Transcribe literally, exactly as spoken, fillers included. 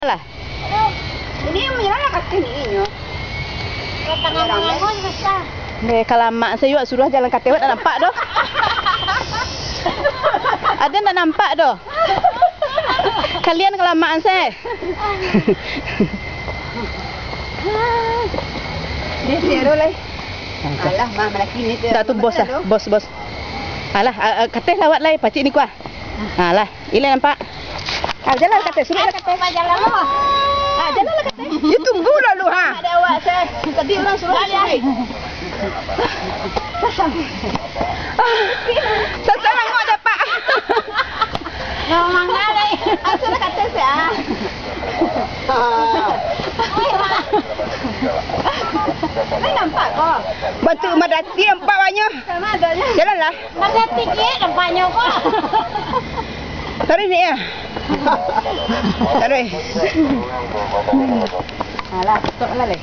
Alah. Ini yang menyerah lah kaki ni, nyo. Tangah manganggur susah. Deh, kalamak sayo suruah jalan kateh, awak tak nampak doh. Aden tak nampak doh. Kalian kalamaan se. Deh, tiaro lai. Alah, mah, malaki ni tu. Tak tu bos lah, bos, bos. Alah, ah, ah, kateh lawat lai, pacik ni kuah. Alah. Ilai nampak. Ah, jalan kateh, suruik lah. Apa jalan lo? Ah, jalan lah kateh. Ya, tunggu lah lu, ha. Ada awak, saya. Tadi orang suruh suruik. Sasarang awak dapat. Nah, mangga lai. Ah, suruh kateh saya. Lai nampak ko? Bantu madati nampak banyak. Sama adanya. Jalanlah. Madati je nampaknyo ko. Tarik ni ya. Tarik. Alah, stop lah leh.